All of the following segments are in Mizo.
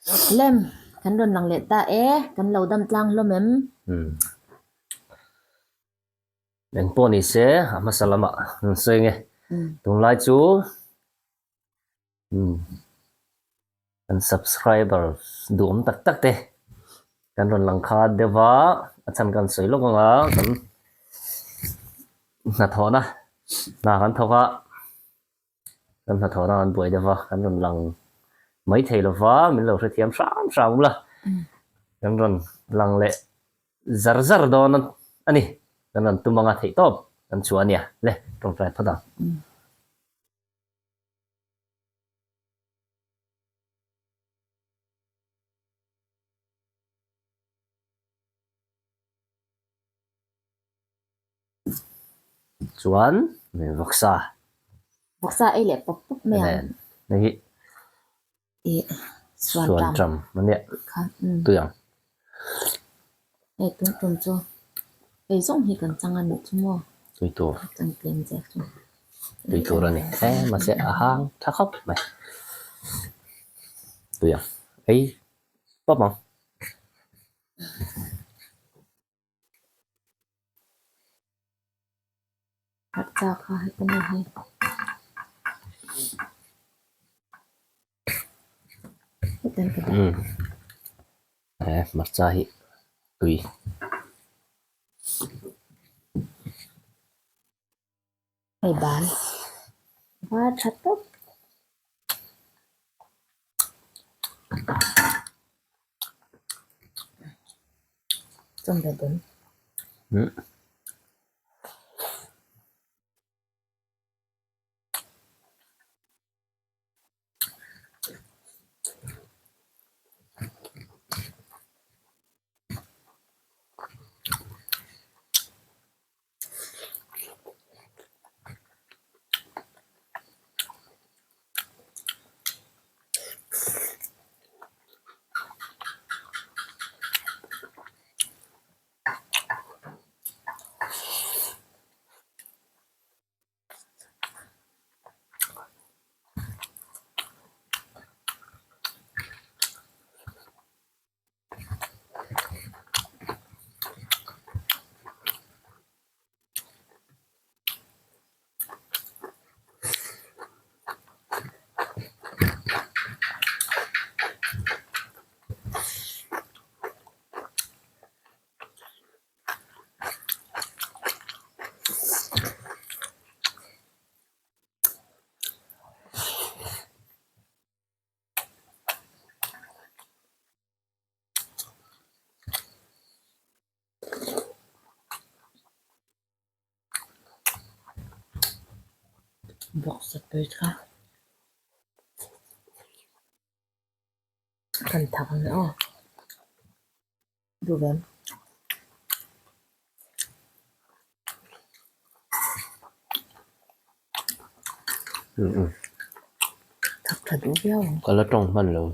Lem, kan rawn lang leh ta e, kan lo dam tlang hlawm em? Umm. Eng pawh ni se, a hmasa lamah an sawi nge. Tunlai chu umm kan subscriber duhawm tak tak te kan rawn lang kha deuh va, a chhan kan sawi lawk ang a, kan hnathawhna hna kan thawk a. Kan hnathawhna an buai deuh va, kan rawn lang mai thei lo va, min lo hrethiam hram hram ula, kan rawn lang leh zar zar dawn a ni, kan rawn tum anga theih tawp kan chhuah a nia, le tawngtai phawt ang. Chuan vawksa. Vawksa ei leh pawp pawp mai ang. Hei hi Ih suan ṭam a nia tui ang. Hei tun tum chu hei zawng hi kan chang a nih chu maw. Tui tur. Kan tlem zek chu. Tui tur a ni e mahse a hang tha khawp mai. Tui ang ei pawp ang. Hmarcha kha heta mi hi hetan ka dah. Umm he hmarcha hi tui. Hei bal var tha tawp. Chawm ve dawn. Bawksa tui kha kan thak ang aw duh em. Thak tha duh viau ang. Ka la tawng hman lo.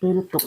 Tui lutuk.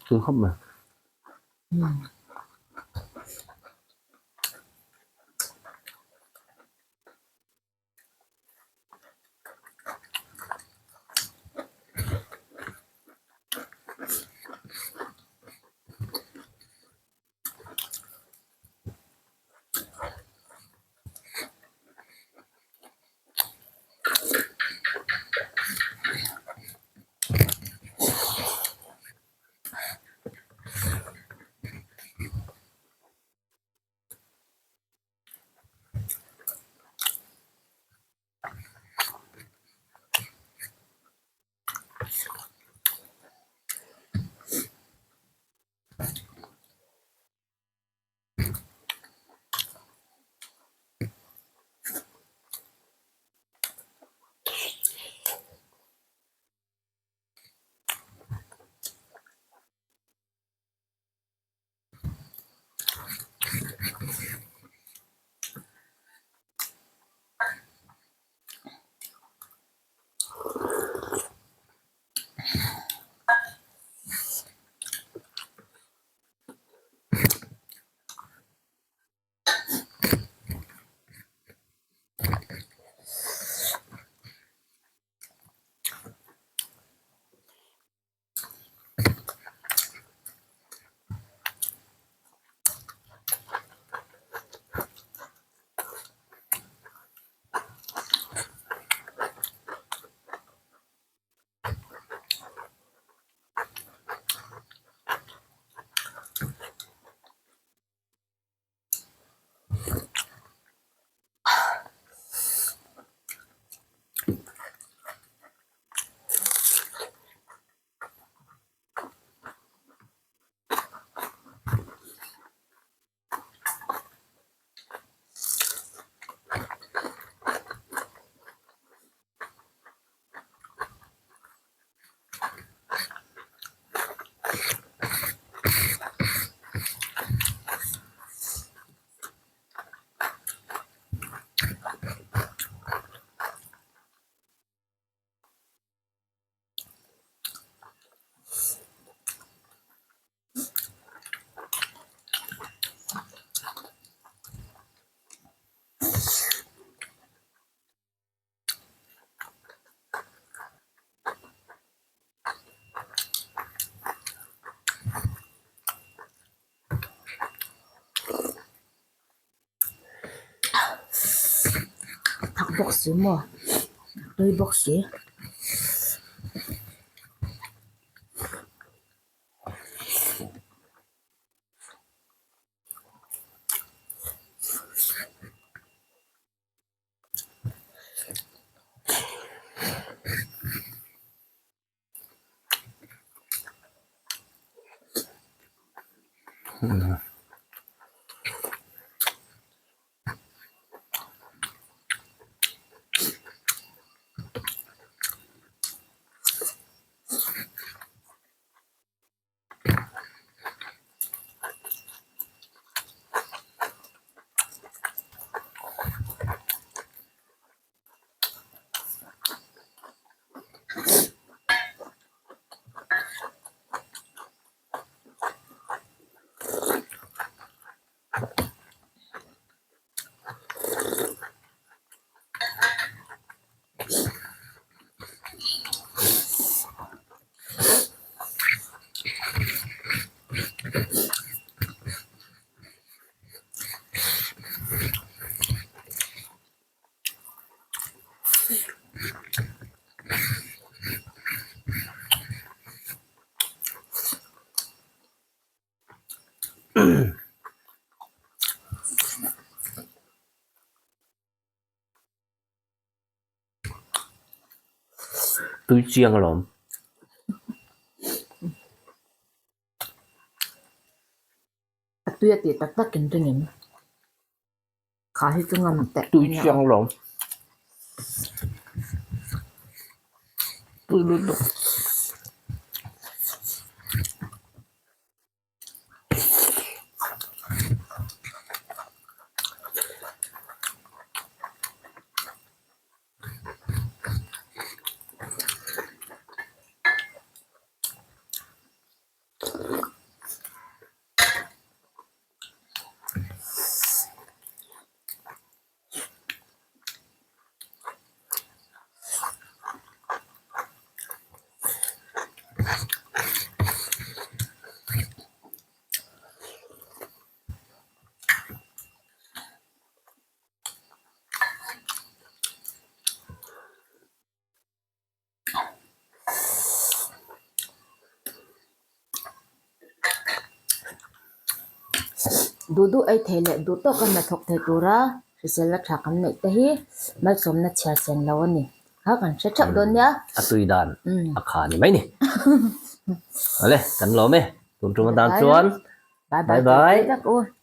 Tui khawp mai. Thak bawk si maw tui bawk si. Tui chiang alawm. A tui a tih tak tak in ring em? Kha hi chu ngam teh. Tui chiang alawm. Tui lutuk. Duh duh ei thei leh duh tawka hnathawk thei tura hriselna tha kan neih te hi malsawmna chhiar sen lo a ni. Kha kan hre theuh dawn nia. A tui dan a kha ni mai ni. Awle kan lawm e. Tun tum atan chuan Bye bye.